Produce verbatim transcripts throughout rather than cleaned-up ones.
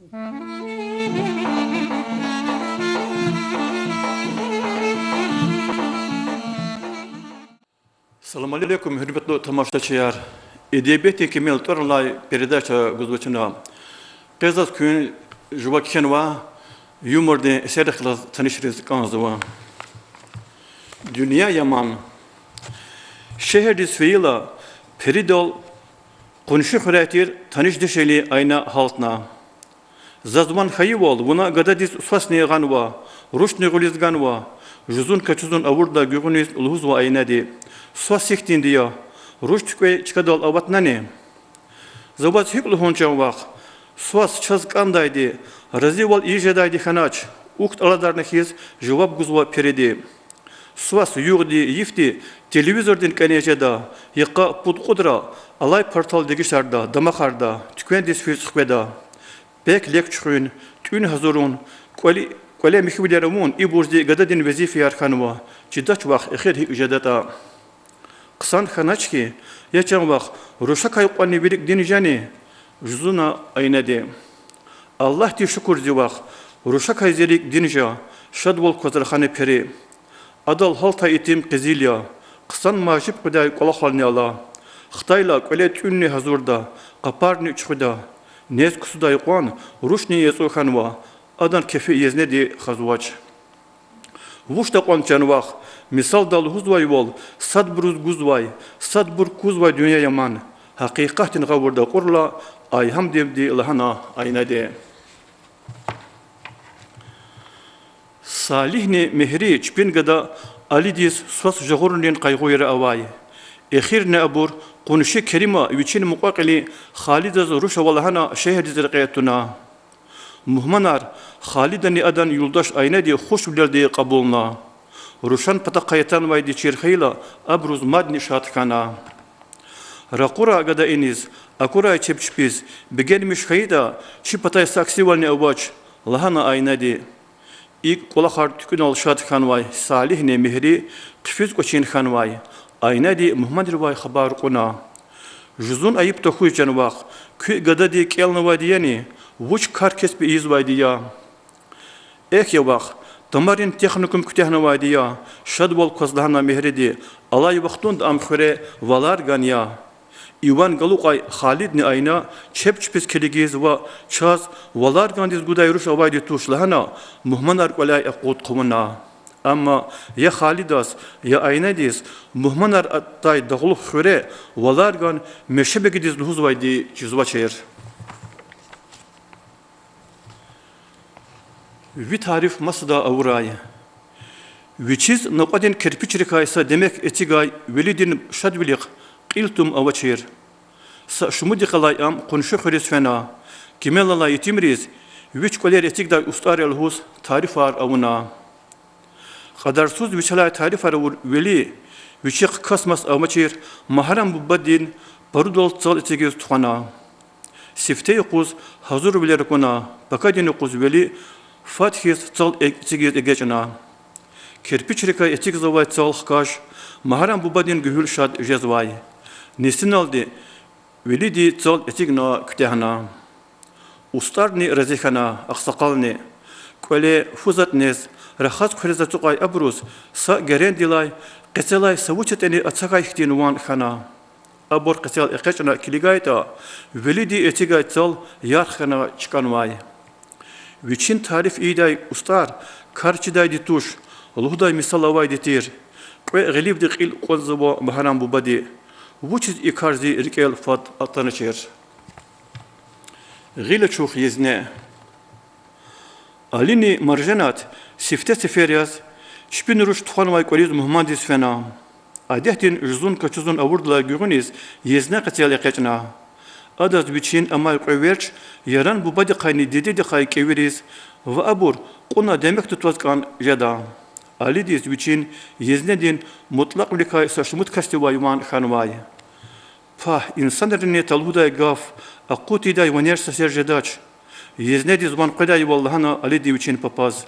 Салам алейкум, гьуьрметлу тамашачияр! Эдебиятдин кимел тӀвар алай передача гузва чна. Къе заз куьн жува кхьенва, юмордин эсеррихъ галаз танишариз кӀанзава. Дуьнья яман. Шегьердиз фейила, перидал къунши хуьряй тир таниш дишегьли Айна гьалтна. Заз ван хьайивал, вуна гададиз свасни гъанва, рушни гъуьлуьз ганва, жузун-качузун авурдалай гуьгъуьниз лугьузва Айнади: Свас гьихьтинди я? Руш туькӀвей чкадал аватнани? За ваз гьикӀ лугьун, чан вах? Свас чаз кӀандайди, разивал ийиз жедайди хьанач,— ухт аладарна хьиз жаваб гузва периди. Свас югъди-йифди телевизордин кӀане жеда, йикъа пуд кьудра алай партал дегишарда, дамахарда, туьквендиз физ хкведа. Пек-лек чуьхуьн, тӀуьн гьазурун, кӀвале, кӀвале михьивилер авун— ибурзи гададин везифаяр хьанва. Чидач, вах, эхир гьикӀ жедатӀа. Хъсан хьанач хьи, я чан вах, рушакай кьванни ви рикӀ дин жени? Жузуна Айнади. Аллагьдиз шукур, зи вах, рушакай зи рикӀ дин жа,— шадвал кваз рахана пери. Адал гьалтай итим къизил я, хъсан мажиб къведай кӀвалахални ала. Хтайла кӀвале тӀуьнни гьазурда, къапарни чуьхуьда. Нез ксудай кьван рушни яцӀу хьанва, адан кефи Езнеди хазвач. Вучда кьван, чан вах? Мисалда лугьузвайвал, садбуруз гузвай, садбур кузвай дуьнья яман. Гьакъикъатдин гъавурда акьурла, ай гьамдивди лагьана Айнади. Салигьни Мегьри чпин гада Алидиз свас жагъурунин къайгъуяр авай. Эхирни абур къунши Керима вичин мукьва-кьили Халидаз руш ава лагьана шегьердиз рекье туна. Мугьманар Халидани адан юлдаш Айнади хушвилелди кьабулна. Рушан патахъай атанвайди чир хьайила, абуруз мадни шад хьана. Ракъура гада иниз, акурай чеб чпиз, бегенмиш хьайитӀа, чи патай са аксивални авач,— лагьана Айнади. ИкӀ кӀвалахар туькӀуьнал шад хьанвай Салигьни Мегьри хъфиз кӀвачин хьанвай. Айнади мугьманривай хабар кьуна: Жузун айиб тахьуй, чан вах, куь гадади кӀелнавайди яни? Вуч кар-кеспи ийизвайди я? Эхь, я вах, тамарин техникум куьтягьнавайди я,— шадвал кваз лагьана Мегьриди. Алай вахтунда ам хуьре валар ган я. Иван галукьай Халидни Айна чеб чпиз килигиз ва чаз валар гандиз гудай руш авайди туш лагьана, мугьманар кӀваляй акъуд хъувуна. Амма я Халидаз, я Айнадиз мугьманар атай дагълух хуьре валар ган мешебегидиз лугьузвайди чизвачир. Ви тариф масада авурай. Вичиз накьвадин кирпичрикай са демек эцигай Велидин шадвилихъ кьил тум авачир. Са шумуд йикъалай ам къунши хуьруьз фена. Кимел алай итимриз вич кӀвалер эцигдай устӀар я лугьуз тарифар авуна. Кьадарсуз вичелай тарифар авур Вели вичихъ кас-мас амачир Магьрам бубадин парудал цал эцигиз тухвана. Сифте юкъуз гьазурвилер акуна, пакадин юкъуз Вели фад хьиз цал э-, эцигиз эгечӀна. Кирпичрикай эцигзавай цал хкаж, Магьрам бубадин гуьгьуьл шад жезвай. Нисиналди Велиди цал эцигна куьтягьна. УстӀарни рази хьана, агъсакъални. КӀвале фу затӀ нез, рахаз хъуьрез ацукьай абуруз са герендилай, къецелай са вуч ятӀани ацахьай хьтин ван хьана. Абур къецел экъечӀна килигайтӀа, Велиди эцигай цал ярх хьана чкӀанвай. Вичин тариф ийидай устӀар кар чидайди туш, лугьудай мисал авайди тир. Кьве гъиливди кьил кӀватӀзава Магьрам бубади. Вучиз и кар зи рикӀел фад атаначир? Гъил ачух Езне. Алини Маржанат сифте сефер яз чпин руш тухванвай кӀвализ мугьмандиз фена. Адетдин жузун-качузун авурдалай гуьгъуьниз Езне къецел экъечӀна. Адаз вичин амай кьве верч, Яран бубадихъайни дидедихъай кӀевириз ва абур кьуна демек тутваз кӀан жеда. Алидиз вичин Езнедин мутӀлакьвиликай са шумуд касдивай ван хьанвай. Пагь, инсанрини талгьудай гаф, акъуд тийидай ванер са сер жедач. Езнедиз ван къведайвал лагьана Алиди вичин папаз.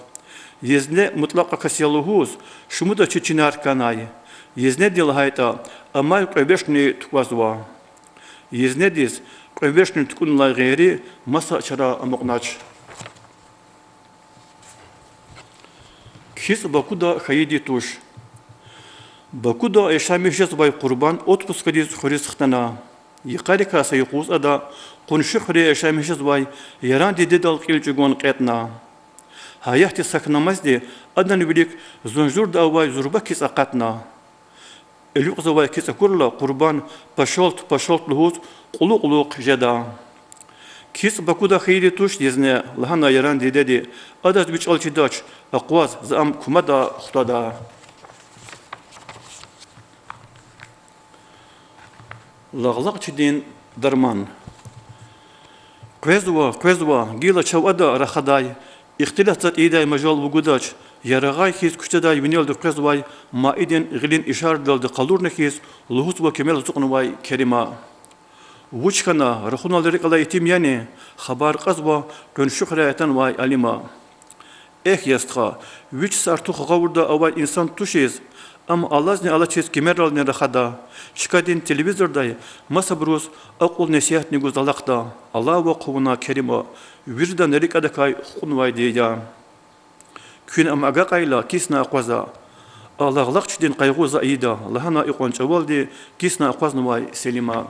Езне мутӀлакьа кас я лугьуз, шумуда чи чинар кӀанай. Езнеди лагьайтӀа, амай кьве верчни тукӀвазва. Езнедиз кьве вершни тукӀунилай гъейри маса чара амукьнач. КицӀ Бакуда хьайиди туш. Бакуда яшамиш жезвай Къурбан отпускадиз хуьруьз хтана. Йикъарикай са юкъуз ада къунши хуьре яшамиш жезвай Яран дидедал кьил чӀугун кьетӀна. Гьаятдиз сакӀнамазди адан вилик зунжурда авай зурба кицӀ акъатна. Элукьзавай кицӀ акурла, Къурбан пашалт-пашалт лугьуз кьулухъ-кьулухъ жеда. КицӀ Бакуда хьайиди туш, дизне, лагьана Яран дидеди, адаз ви чӀал чидач, акъваз, за ам кумада хутада. Лагълакьчидин дарман. Къвезва, къвезва, гила чав ада рахадай, ихтилат затӀ ийидай мажал вугудач, яргъай хьиз куьчедай винелди къвезвай Маидин гъилин ишарадалди къалурна хьиз лугьузва кимел ацукьнавай Керима. Вуч хьана, рахунал рикӀ алай итим яни, хабар кьазва къунши хуьряй атанвай Алима. Эхь, я стха, вич са артух гъавурда авай инсан тушиз, ам алазни алачиз кимерални рахада, чкадин телевизордай масабуруз акьул-несигьатни гуз алахъда, алава хъувуна Керима, виридан рикӀ адакай хкьунвайди я. Куьн ам агакьайла, кисна акъваза. А лагълакьчидин къайгъу за ийида, лагьана икьван чӀавалди кисна акъвазнавай Селима.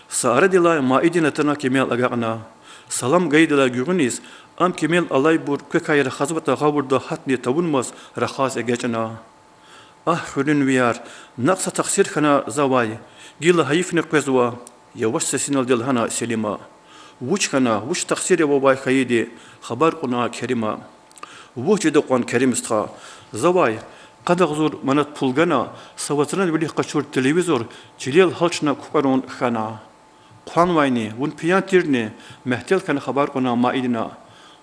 Са арадилай Маидин атана кимел агакьна. Салам гайидалай гуьгъуьниз, ам кимел алайбур квекай рахазватӀа гъавурда гьатни тавунмаз рахаз эгечӀна. Агь, хуьруьнвияр, накь са тахсир хьана завай, гила гьайифни къвезва, яваш сесиналди лагьана Селима. Вуч хьана, вуч тахсир я вавай хьайиди, хабар кьуна Керима. Вуч жеда кьван, Керим стха, завай къад агъзур манат пул гана, са вацран вилик къачур телевизор чилел гьалчна кукӀварун хьана. Хъванвайни, вун пиян тирни, мягьтел хьана хабар кьуна Маидина.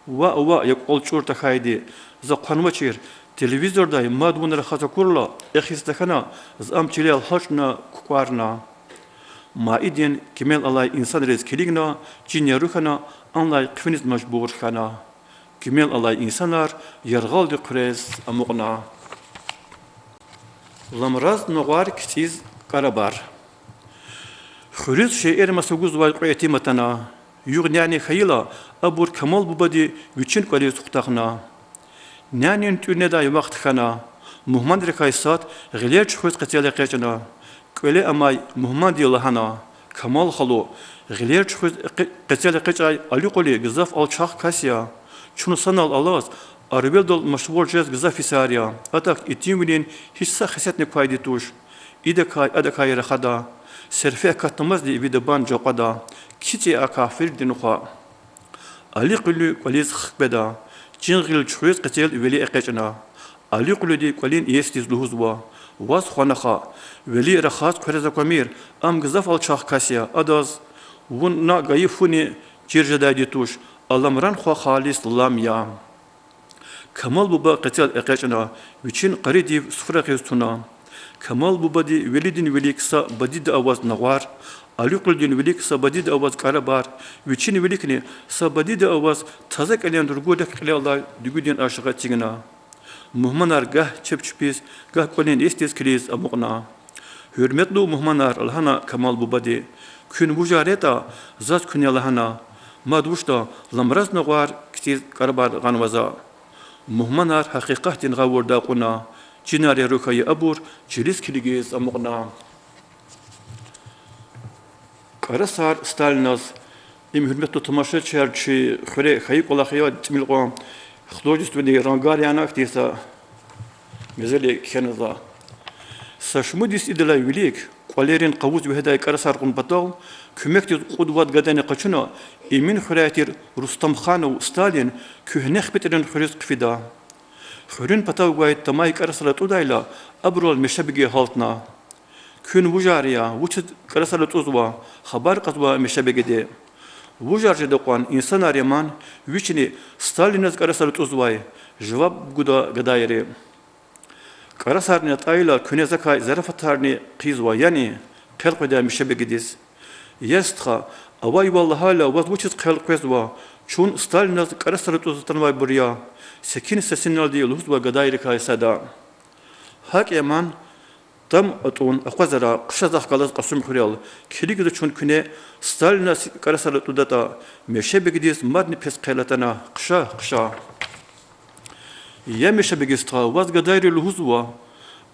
Ваъ, ваъ, я кӀвал чӀур тахьайди, за хъванвачир, телевизордай мад вун рахаз акурла, эхиз тахьана, за ам чилел гьалчна кукӀварна. Маидин кимел алай инсанриз килигна, чин яру хьана, анлай хъфиниз мажбур хьана. Кимел алай инсанар яргъалди хъуьрез амукьна. Ламраз нагъвар кицӀиз кӀарабар. Хуьруьз шейэр маса гузвай кьве итим атана. Югъ-няни хьайила, абур Камал бубади вичин кӀвализ хутахна. Нянин тӀуьн недай вахт хьана. Мугьманрикай сад гъилер чуьхуьз къецел экъечӀна. КӀвале амай мугьманди лагьана: Камал халу, гъилер чуьхуьз къе-, къецел экъечӀай Аликьули гзаф алчах кас я. Чун санал алаз, Арвелдал машгъул жез гзаф йисар я. Адак итимвилин гьич са хесетни квайди туш. Идакай-адакай рахада. Серфе акатнамазди ви дабан жакьвада. КицӀ я а кафирдин хва. Аликьули кӀвализ хкведа. Чин гъил чуьхуьз къецел вили экъечӀна. Аликьулиди кӀвалин иесдиз лугьузва: Ваз хва нахъа. Вили рахаз хъуьрез аквамир, ам гзаф алчах кас я, адаз вуна гайи фуни чир жедайди туш, а ламран хва халис лам я. Камал буба къецел экъечӀна, вичин къаридив суфра гъиз туна. Камал бубади велидин вилик са бадиди аваз нагъвар, Аликьулидин вилик са бадиди аваз кӀарабар, вичин виликни са бадиди аваз таза кӀелен ругуд-рехъ кьилеллай дуьгуьдин ашгъа эцигна. Мугьманар гагь чеб чпиз, гагь кӀвалин иесдиз килиз амукьна. Гьуьрметлу мугьманар, лагьана Камал бубади, куьн вужар ятӀа, заз куьне лагьана. Мад вучда, ламраз нагъвар кицӀиз кӀарабар гъанва за. Мугьманар гьакъикъатдин гъавурда акьуна. Чинар яру хьайи абур чилиз килигиз амукьна. КӀарасар Сталиназ. Им, гьуьрметлу тамашачияр, чи хуьре хьайи кӀвалах я, тӀимил кьван художественный рангар яна хьтин са мезели кхьена за. Са шумуд йис идалай вилик кӀвалерин къавуз вегьидай кӀарасар кьун патал куьмекдиз кьуд-вад гадани къачуна, Эминхуьряй тир Рустамханов Сталин Куьгьне ХпитӀрин хуьруьз хъфида. Хуьруьн патав гвай тамай кӀарасар атӀудайла, абурал Мешебеги гьалтна. Куьн вужар я, вучиз кӀарасар атӀузва, хабар кьазва Мешебегиди. Вужар жеда кьван, инсанар я ман, вични Сталиназ кӀарасар атӀузвай, жаваб гуда гадайри. КӀарасарни атӀайла, куьне закай зарафатарни хъийизва, яни? хъел къведа Мешебегидиз. Я стха, авайвал лагьайла, ваз вучиз хъел къвезва, чун Сталиназ кӀарасар атӀуз атанвайбур я, секин сесиналди лугьузва гадайрикай сада. ГьакӀ я ман, Адам атӀун акъвазара, хъша захъ галаз Кьасумхуьрел. Килигда чун куьне, Сталиназ кӀарасар атӀудатӀа, Мешебегидиз мадни пес хъел атана, хъша, хъша. Я Мешебеги стха, ваз гадайри лугьузва,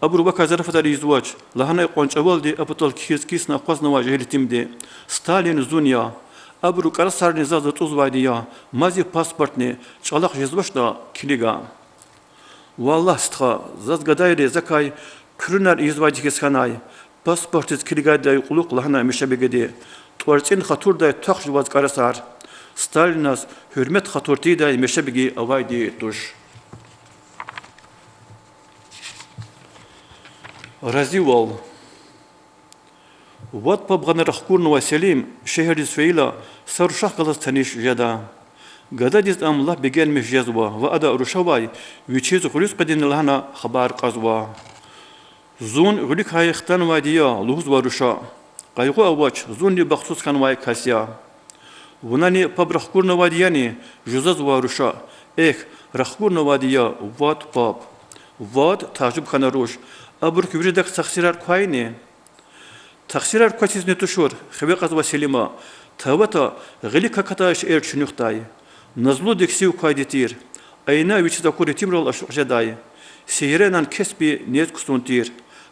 абуру вакай зарафатар ийизвач, лагьана кьван чӀавалди а патал кхьиз кисна акъвазнавай жегьил итимди. Сталин зун я. Абуру кӀарасарни заз атӀузвайди я, мад зи паспортни, чӀалахъ жезвачтӀа, килига. Валлагь, стха, заз гадайри закай куьруьнар ийизвайди хьиз хьанай, паспортдиз килигайдалай кьулухъ лагьана Мешебегиди. ТӀварцӀин хатурдай твах жуваз кӀарасар. Сталиназ гьуьрмет хатур тийидай Мешебеги авайди туш. Разивал. Вад паб гъана рахкурнавай Селим шегьердиз фейила, са рушахъ галаз таниш жеда. Гададиз ам лап бегенмиш жезва ва ада рушавай вичиз гъуьлуьз къведани лагьана хабар кьазва. Зун гъуьлуькай хтанвайди я, лугьузва руша. Къайгъу авач, зунни бахтсуз хьанвай кас я. Вунани паб рахкурнавайди яни? жузазва руша. Эхь, рахкурнавайди я вад паб. Вад? тажуб хьана руш. Абурук виридак тахсирар квайни? Тахсирар квачизни тушир, хиве кьазва Селима. ТаватӀа гъилик какатай шейэр чуьнуьхдай. Назлудик сив квайди тир. Айна вичиз акур итимрал ашукь жедай. Сейренан кеспи нез ксун тир.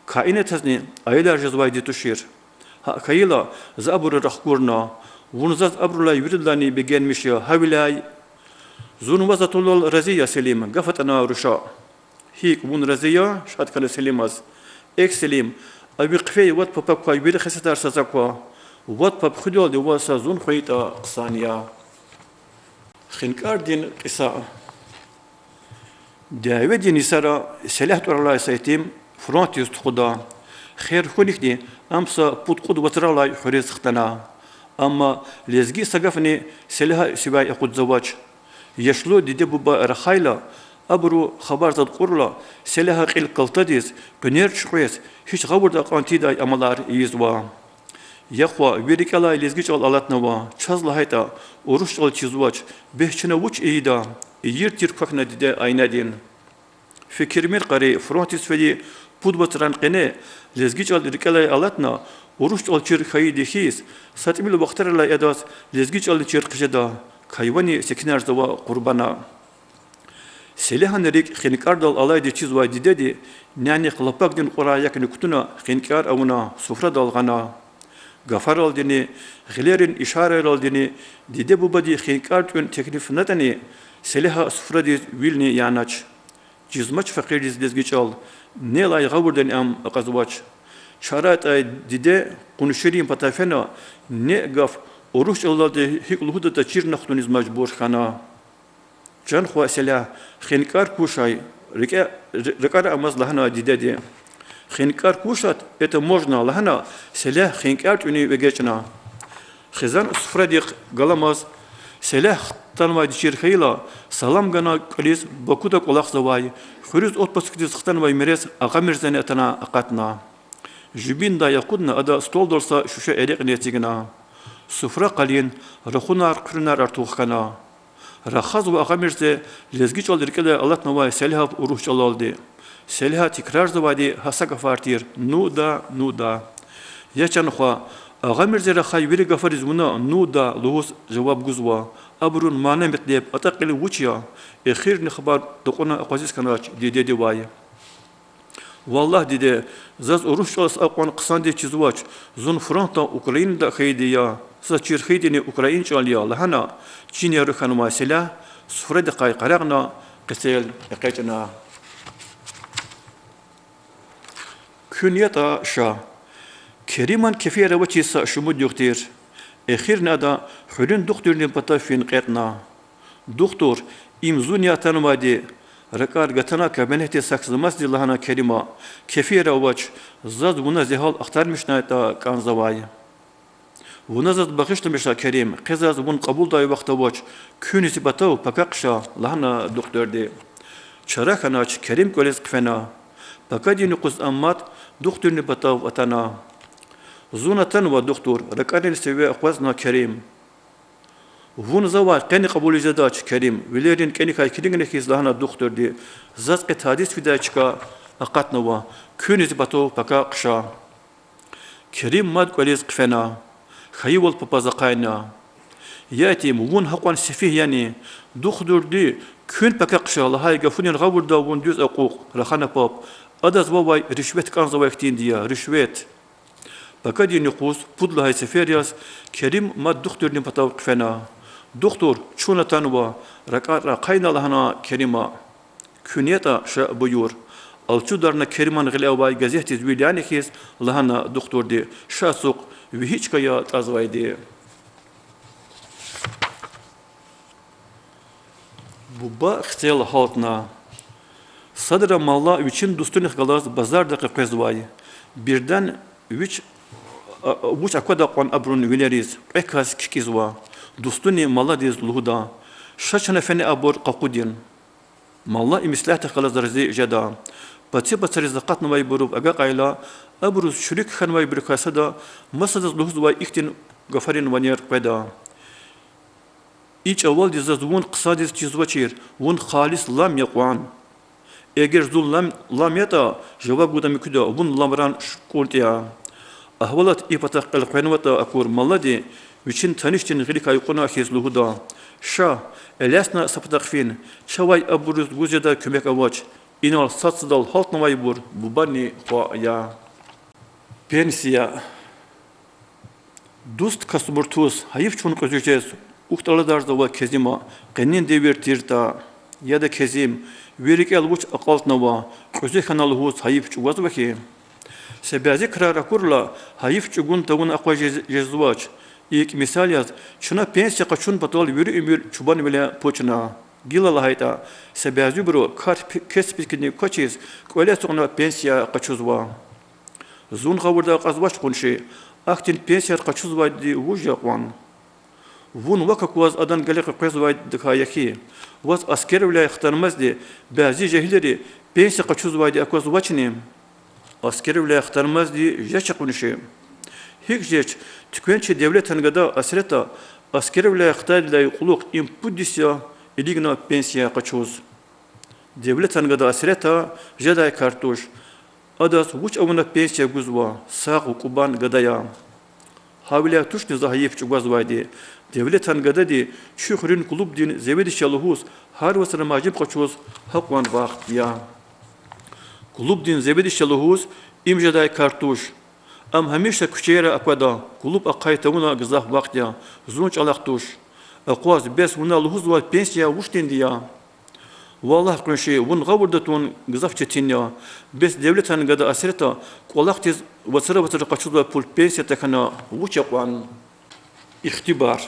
Каинатазни аялар жезвайди тушир. Гьакӏ хьайила, за абуру рахкурна. Вун заз абурулай виридалайни бегенмиш я, гьавиляй. Зун ваз атулал рази я, Селим, гаф атӏана руша. Гьикӏ, вун рази я? шад хьана Селимаз. Эхь, Селим, а ви хъфей вад папак квай вири хесетар сад аква. Вад пап хуьдалди ваз са зун хвейитӏа хъсан я. Хинкӏардин кьиса. Дяведин йисара Селягь тӏвар алай са итим фронтдиз тухуда. Хер хьунихъди ам са пуд-кьуд вацралай хуьруьз хтана. Амма лезги са гафни Селягьа сивяй акъудзавач. Яшлу диде-буба рахайла, абуру хабарзад кьурла, Селягьа кьил калтадиз, къуьнер чуькьвез, гьич гъавурда акьван тийидай амалар ийизва. Я хва, ви рикӏелай лезги чӏал алатнава, чаз лагьайтӏа, урус чӏал чизвач, бес чна вуч ийида? ийир тир квахьна диде Айнадин. Фикирмир къари, фронтдиз фейи пуд вацран къене лезги чӏал рикӏелай алатна, урус чӏал чир хьайиди хьиз, са тӏимил вахтарилай адаз лезги чӏални чир хъжеда, кайвани секинарзава Къурбана. Селягьан рикӏ Хинкӏардал алайди чизвай дидеди нянихъ лапагдин кьурай якни кутуна Хинкӏар авуна, суфрадал гъана. Гафаралдини, гъилерин ишарайралдини диде-бубади Хинкӏар тӏуьн теклифнатӏани, Селягьа суфрадиз вилни янач. Чизмач факъирдиз лезги чӏал, нелай гъавурдани ам акьазвач. Чара атӏай диде къуншийрин патав фена, неъ гаф урус чӏалалди гьикӏ лугьудатӏа чир нахтуниз мажбур хьана. Чан хва Селягь, Хинкӏар кушай, рикӏе-, ри-, рикӏера амаз лагьана дидеди. Хинкӏар кушать, это можно лагьана, Селягь Хинкӏар тӏуьнив эгечӏна. Хизан суфрадихъ галамаз, Селягь хтанвайди чир хьайила, салам гана кӏвализ Бакуда кӏвалахзавай, хуьруьз отпускдиз хтанвай мирес Агъамирзени атана акъатна. Жибиндай акъудна ада столдал са шуьше эрекьни эцигна. Суфра къалин, рахунар, хъуьруьнар артух хьана. Рахазва Агъамирзе лезги чӏал рикӏелай алатнавай Селягьав урус чӏалалди. Селягьа тикрарзавайди гьа са гафар тир: ну да, ну да. Я чан хва, Агъамирзе рахай вири гафариз вуна ну да лугьуз жаваб гузва. Абурун мана-метлеб, атӏа кьил вуч я? Эхирни хабар такьуна акъвазиз хьанач дидедивай. Валлагь, диде, заз урус чӏал са акьван хъсандиз чизвач, зун фронтда Украинада хьайиди я, заз чир хьайидини украин чӏал я лагьана, чин яру хьанвай Селягь суфрадихъай къарагъна, къецел экъечӏна. Куьн ятӏа ша. Кериман кефияр авачиз са шумуд югъ тир. Эхирни ада хуьруьн духтурдин патав фин кьетӏна. Духтур, им зунни атанвайди, ракӏар гатана кабинетдиз сакзамазди лагьана Керима, кефияр авач, заз вуна зи гьал ахтармишнайтӏа кӏанзавай. Вуна заз багъишламиша, Керим, къе заз вун кьабулдай вахт авач, куьн зи патав пакахъ ша, лагьана духтурди. Чара хьанач, Керим кӏвализ хъфена. Пакадин юкъуз ам мад духтурдин патав атана. Зун атанва, духтур, ракӏарин сиве акъвазна Керим. Вун завай къени кьабулиз жедач, Керим, вилерин кӏаникай килигна хьиз, лагьана духтурди. Заз къе тадиз фидай чка акъатнава, куьн зи патав пака хъша. Керим мад кӀвализ хъфена, хьайивал папаз ахъайна: Я итим, вун гьакьван сефигь яни? Духтурди куьн пака хъша лагьай гафунин гъавурда вун дуьз акьукь, рахана паб. Адаз вавай ришвет кӀанзавай хьтинди я, ришвет. Пакадин юкъуз пуд лагьай сефер яз Керим мад духтурдин патав хъфена. Духтур, чун атанва, ракӀар ахъайна лагьана Керима. Куьн ятӀа, ша буюр. Алчударна Кериман гъиле авай газетдиз вил яна хьиз лагьана духтурди, ша ацукь, ви гьи чка я тӀазвайди. Буба хцел гьалтна. Садра малла вичин дустунихъ галаз базарда къекъвезвай. Бирдан вич, а, вуч аквада кьван абурун вилериз, кьве кас кикӀизва. Дустуни малладиз лугьуда: Ша чна фена абур къакъудин. Малла и меслятдихъ галаз рази жеда. Паци-пацариз акъатнавайбурув агакьайла, абуруз чуьруьк хьанвайбурукай сада масадаз лугьузвай ихьтин гафарин ванер къведа: И чӀавалди заз вун хъсандиз чизвачир, вун халис лам я кьван. Эгер зун лам, лам ятӀа, жаваб гуда муькуьда, вун ламран шкӀунтӀ я. Агьвалат и патахъ элкъвенватӀа акур маллади, вичин танишдин гъиликай кьуна хьиз лугьуда: Ша, Элязна са патахъ фин, чавай абуруз гуз жедай куьмек авач, инал сад-садал гьалтнавайбур бубани хва я. Пенсия. Дуст касумуртуз, гьайиф чун кьуьзуь жез, ухтӀаладарзава Кезима, къенин девир тиртӀа. Яда, Кезим, ви рикӀел вуч акьалтнава, кьуьзуь хьана лугьуз гьайиф чӀугвазва хьи? Са бязи крар акурла, гьайиф чӀугун тавуна акъваз жез-, жезвач. ИкӀ, мисал яз, чна пенсия къачун патал вири уьмуьр чубанвиле пучна. Гила лагьайтӀа, са бязибуру кар-, кесб фикирни квачиз, кӀвале ацукьна пенсия къачузва. Зун гъавурда акьазвач, къунши, ахьтин пенсияр къачузвайди вуж я кьван? Вун вак акваз адан гале къекъвезвайдакай я хьи, ваз аскервиляй хтанмазди бязи жегьилри пенсия къачузвайди аквазвачни? Аскервиляй хтанмазди жеч, къунши. ГьикӀ жеч, туьквенчи Девлетан гада Асрета аскервиляй хтайдалай кьулухъ им пуд йис я илигна пенсия къачуз. Девлетан гада Асрета жедай кар туш. Адаз вуч авуна пенсия гузва, сагъ ва кӀубан гада я. Гьавиляй тушни за гьайиф чӀугвазвайди. Девлетан гадади чи хуьруьн клубдин заведующий я лугьуз, гьар вацра мажиб къачуз гьакьван вахт я. Клубдин заведующий я лугьуз им жедай кар туш. Ам гьамиша куьчейра аквада, клуб ахъай тавуна гзаф вахт я, зун чӀалахъ туш. Акъваз, бес вуна лугьузвай пенсия вуч хьтинди я? Валлагь, къунши, вун гъавурда тун гзаф четин я. Бес Девлетан гада Асрета кӀвалахдиз вацра-вацра къачузвай пул пенсия тахьана вуч я кьван? Ихтибар.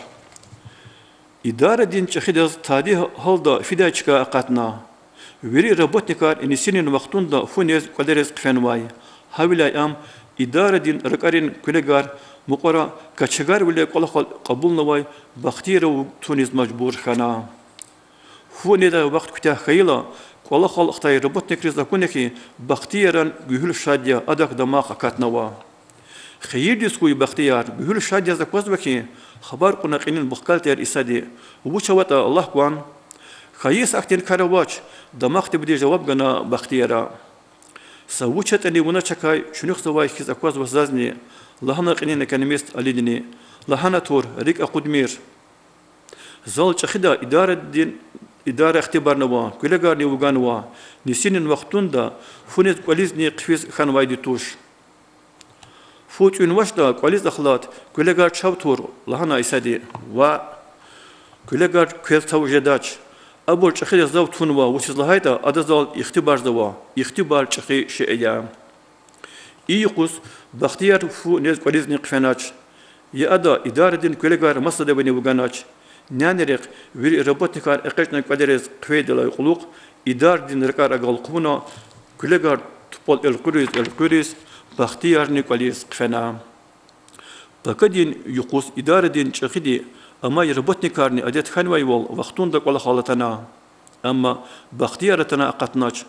Идарадин чӀехидаз тади гьалда фидай чка акъатна. Вири работникар нисинин вахтунда фу нез кӀвалериз хъфенвай. Гьавиляй ам идарадин ракӀарин куьлегар мукьвара качагарвиле кӀвалахал кьабулнавай Бахтиярав туниз мажбур хьана. Фу недай вахт куьтягь хьайила, кӀвалахал хтай работникриз акуна хьи, Бахтияран гуьгьуьл шад я, адак дамах акатнава. Хийирдиз хьуй Бахтияр, гуьгьуьл шад яз аквазва хьи, хабар кьуна кьилин бухгалтер Исади. Вуч аватӀа лагь кван. Хьайи са ахьтин кар авач, дамахдивди жаваб гана Бахтияра. Са вуч ятӀани вуна чакай чуьнуьхзавай хьиз аквазва зазни, лагьана кьилин экономист Алидини. Лагьана тур, рикӀ акъудмир. Зал чӀехида, идарадин, идара ихтибарнава, куьлегарни вуганва, нисинин вахтунда фу нез кӀвализни хъфиз хьанвайди туш. Фу тӀуьнвачтӀа, кӀвализ ахлад, куьлегар чав тур, лагьана Исади. Ваъ, куьлегар квез тав жедач. Абур чӀехи зав тунва, вучиз лагьайтӀа ада зал ихтибарзава, ихтибар чӀехи шей я. И юкъуз Бахтияр фу нез кӀвализни хъфенач. Я ада, идарадин куьлегар масадавайни вуганач. Нянерихъ вири работникар экъечӀна кӀвалериз хъфейдалай кьулухъ, идарадин ракӀар агалкьуна, куьлегар тупӀал элкъуьриз-элкъуьриз, Бахтиярни кӀвализ хъфена. Пакадин юкъуз идарадин чӀехиди амай работникарни адет хьанвайвал вахтунда кӀвалахал атана. Амма Бахтияр атана акъатнач.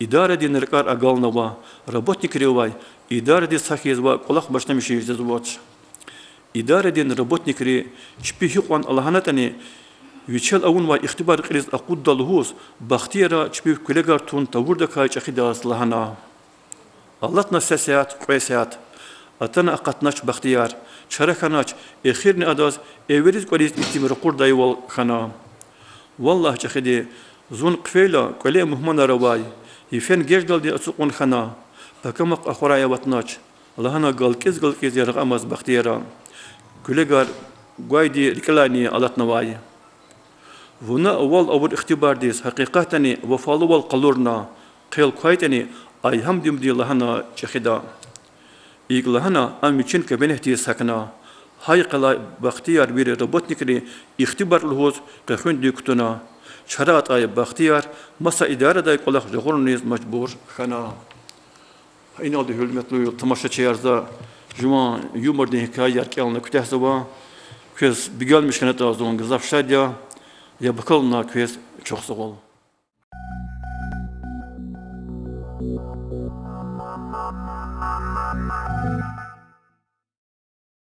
Идарадин ракӀар агалнава, работникривай идарадиз са хьиз ваъ кӀвалах башламишиз жезвач. Идарадин работникри чпи гьикьван лагьанатӀани, Вичел авунвай ихтибар кьилиз акъудда лугьуз, Бахтияра чпив куьлегар тун тавурдакай чӀехидаз лагьана: Алатна са сят, кьве сят, атана акъатнач Бахтияр. Чара хьанач, эхирни адаз эвериз-кӀвализ итим ракъурдайвал хьана. Валлагь, чӀехиди, зун хъфейла кӀвале мугьманар авай, йифен геждалди ацукьун хьана, пакамахъ ахварай аватнач,— лагьана галкӀиз-галкӀиз яргъа амаз Бахтияра. Куьлегар гвайди рикӀелайни алатнавай. Вуна вал авур ихтибардиз гьакъикъатдани вафалувал къалурна, хъел квайтӀани, Айгьамдимди лагьана чӀехида. ИкӀ лагьана ам вичин кабинетдиз гьахьна. Гьа йикъалай Бахтияр вири работникри ихтибар лугьуз къехуьндив кутуна. Чара атӀай Бахтияр маса идарадай кӀвалах жагъуриз мажбур хьана. Гьа иналди, гьуьрметлу тамашачияр, за жуван юмордин гьикаяр кӀелна куьтягьзава. Квез бегенмиш хьанатӀа зун гзаф шад я. Яб акална квез, чухсагъул.